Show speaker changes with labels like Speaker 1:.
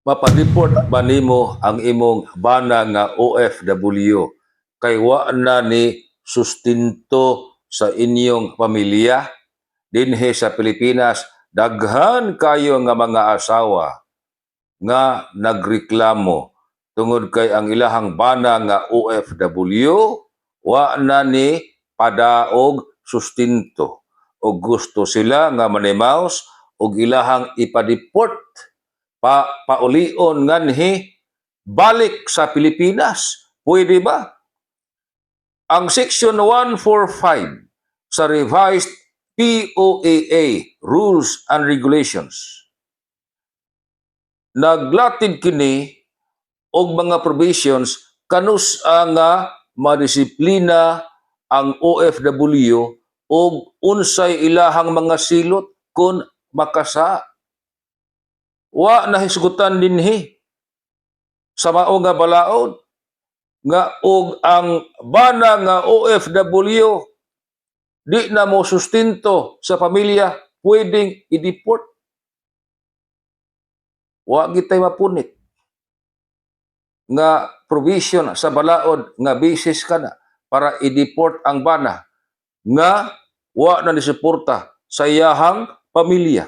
Speaker 1: Mapadeport ba nimo ang imong bana nga OFW kay wa na ni sustento sa inyong pamilya dinhi sa Pilipinas? Daghan kayo nga mga asawa nga nagreklamo tungod kay ang ilahang bana nga OFW wa na ni padaog sustento og gusto sila nga manimaos og ilahang ipadeport pa paulion nganhi balik sa Pilipinas. Pwede ba? Ang Section 145 sa revised POEA Rules and Regulations, naglatid kini og mga provisions kanus nga madisiplina ang OFW og unsay ilahang mga silot kung makasa. Wa nahisgutan dinhi sa mao nga balaod nga og ang bana nga OFW di na mo sustento sa pamilya, pwedeng i-deport. Wa gitay mapunit nga provision sa balaod nga basis kana para i-deport ang bana nga wa na ni suporta sa iyahang pamilya.